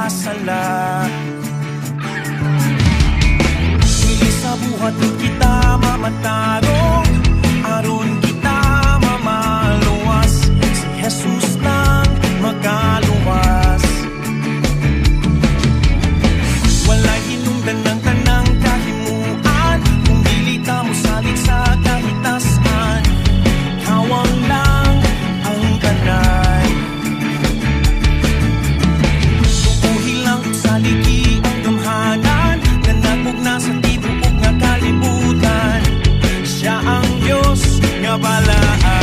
sala. Dili sa buhat kita mamatarong aron kita mamaluwas. Si Jesus lang makaluwas. Walay hinungdan ng tanang kahimuan kung dili ta mosalig sa kahitasan. Kawang lang ang kanay. Tuuhi lang saligi ang gamhanan nga nagmugna sa tibuok nga kalibutan. Siya ang Diyos nga balaan.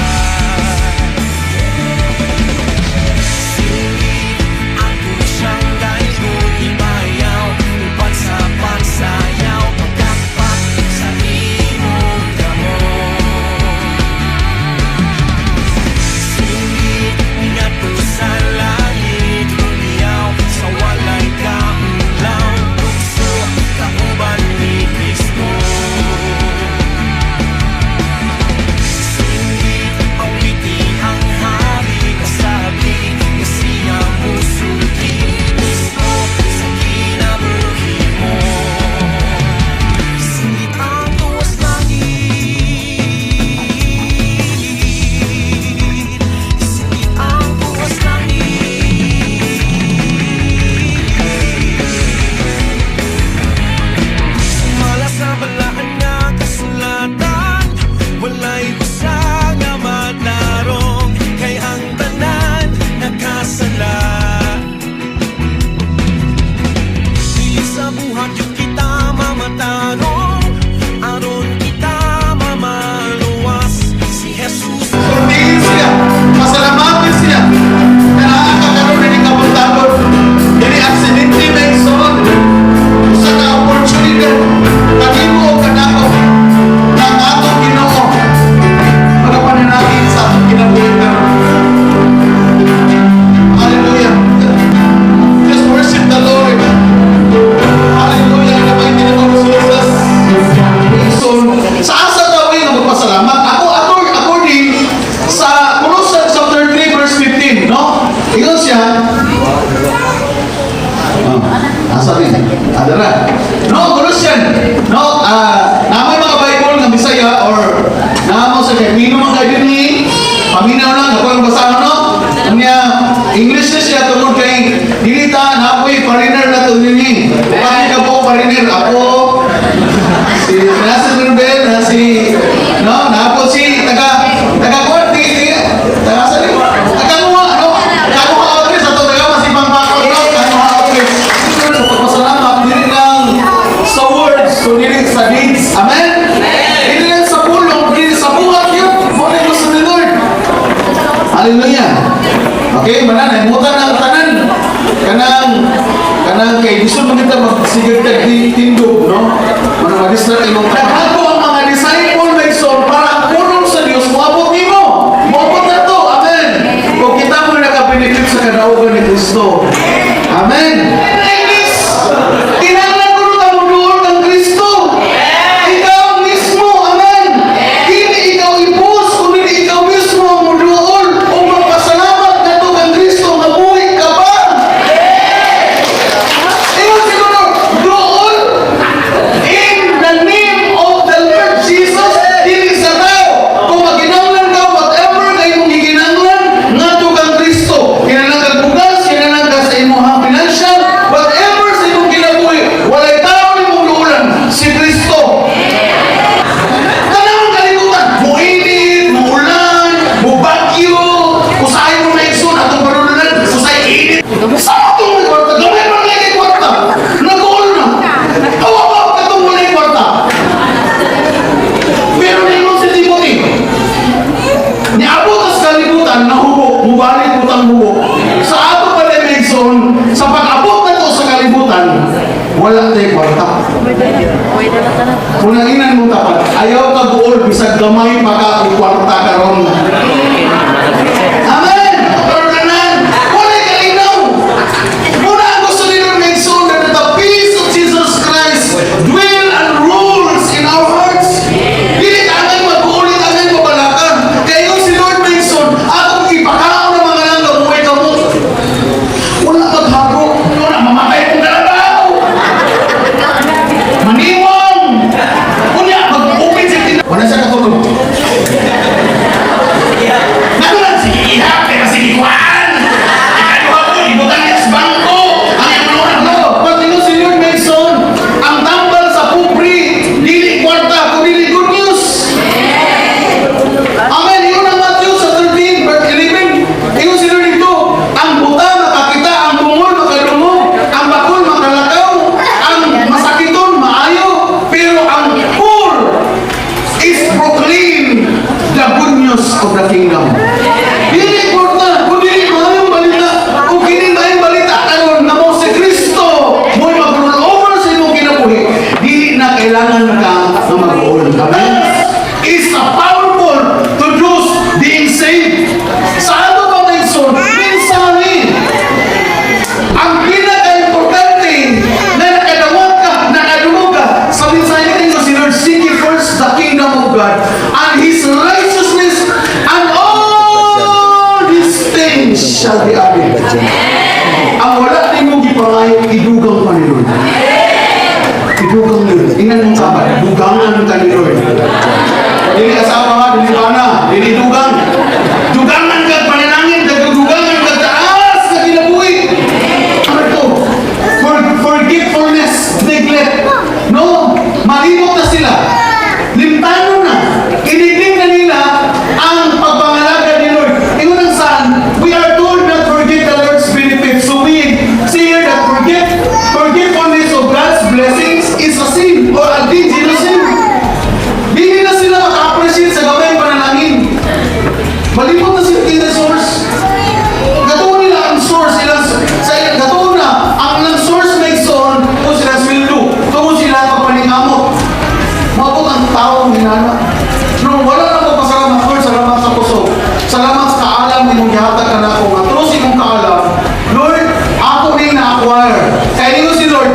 Singit ato siyang gayud ibayaw uban sa pagsayaw, pagkakpak sa imong kamot. Singit ngadto sa langit, humiyaw sa walay kaulaw, lukso kauban ni Kristo. Singit awiti ang hari, kasabi nga siya musulti mismo sa kinabuhi mo. Singit ang tuwas langit. Singit ang tuwas langit. Sumala sa balaan nga kasulatan, walay usa nga matarong, kay ang tanan nakasala. Dili sa buhat yung kita mamatarong aron kita mamaluwas. Si Jesus. Sortiin siya. Pasalamatin siya. Kanaa ka karon ini kabuntagon. Dili aksidente na igsoon. Usa ka opportunity kanimo o kanako na ang atong Ginoo magapanalangin sa atong kinabuhi karon. Hallelujah. Just worship the Lord. Hallelujah. In the mighty name of Jesus. So, sa asa ta nga magpasalamat? Ako, according sa Colossians chapter 3 verse 15, no? Ingon siya. Oh, asa ni? Adara. No, Colossians. No, naa may mga Bible nga Bisaya or naa mo sa kay Mino man kayo dinhi. Paminaw lang ako ang basahan, no. Unya English na siya tungod kay dili ta naa poy foreigner na to dinhi. Bakit ka po foreigner? Ako si nasa Ruben na si no, naa po si taga taga kuan tingin tingin taga sa ni taga mo no, taga outreach ato, taga masipang pako, no, taga outreach. So pagpasalamat dili lang sa words so dili sa deeds. Amen. Dili lang sa pulong, dili sa buhat yun mo ni gusto ni Lord. Hallelujah. Okay, manan nahimutan ang tanan kanang kanang kay gusto mo kita magsigag tag tindog, no? Manang ma-distract imong. Naghago ang mga disciple may son para ang pulong sa Dios moabot nimo. Moabot na to. Amen. Kung kita mo naka-benefit sa kadaugan ni Kristo. Amen. English. Kinahanglan kuno ta moduol kang Kristo. Ikaw mismo, amen. Dili ikaw ipus, kundi ikaw mismo ang moduol o magpasalamat ngadto kang Kristo nga buhi ka pa. Ingon siguro, duol in the name of the Lord Jesus, dili sa tao. Kung maginanglan ka, whatever na imong giginanglan, ngadto kang Kristo. Kinahanglan kag bugas, kinahanglan ka sa imong financial, whatever sa imong kinabuhi, walay tao nimong duolan, si Kristo. Tanang kalibutan, muinit, muulan, mubagyo, usahay mo na igsoon, atong panulunan, usahay init. Sa atong may kwarta, gamay man lagi kwarta, nag-uol na. Awa ba, katong walay kwarta? Pero ningon si Timothy, niabot sa kalibutan, nahubo, mubalik utang hubo. Sa ato pa na igsoon, sa pag-abot na to sa kalibutan, wala tayo kwarta. Kung nanginan mo tapat, ayaw ka guol, bisag gamay pa ka og kwarta karon. Amen! Karonanan! Walay kalinaw! Muna ang gusto ni Lord igsoon that the peace of Jesus Christ dwell and rules in our hearts. Dili ka angay mag-ulit, angay mabalakan. Kaya yung si Lord igsoon, akong ipakaon ng mga langga, buhay ka mo. Wala maghago. Wala, mamatay. shall be added. Ang wala nimo gipangayo, idugang pa ni Lord. Idugang ni Lord. Ingnan mong kabat, dugangan ka ni Lord. Dili asawa ha, dili bana, dili dugang. Dugangan kag panalangin, kag dugangan kag taas sa kinabuhi. Ano to? Forgetfulness, neglect. No, malimot na sila. Limtanon na. Inigling na nila ang pagpangalaga ni Lord. Ingon ang saan, we are told not forget the Lord's benefits. So we see here that forgetfulness of God's blessings is a sin or a dangerous sin. Dili na sila maka-appreciate sa gamay panalangin. Malimot na sila kay the source. Gatuon nila ang source ilang sa ilang gatuon na ang ilang source may son kung sila sweldo, tungod sila pagpaningamot. Maabot ang tao ginana. No, wala na magpasalamat, Lord, salamat sa kusog. Salamat sa kaalam imong gihatag kanako nga through imong kaalam. Lord, ako ning na-acquire. Kaya ningon si Lord,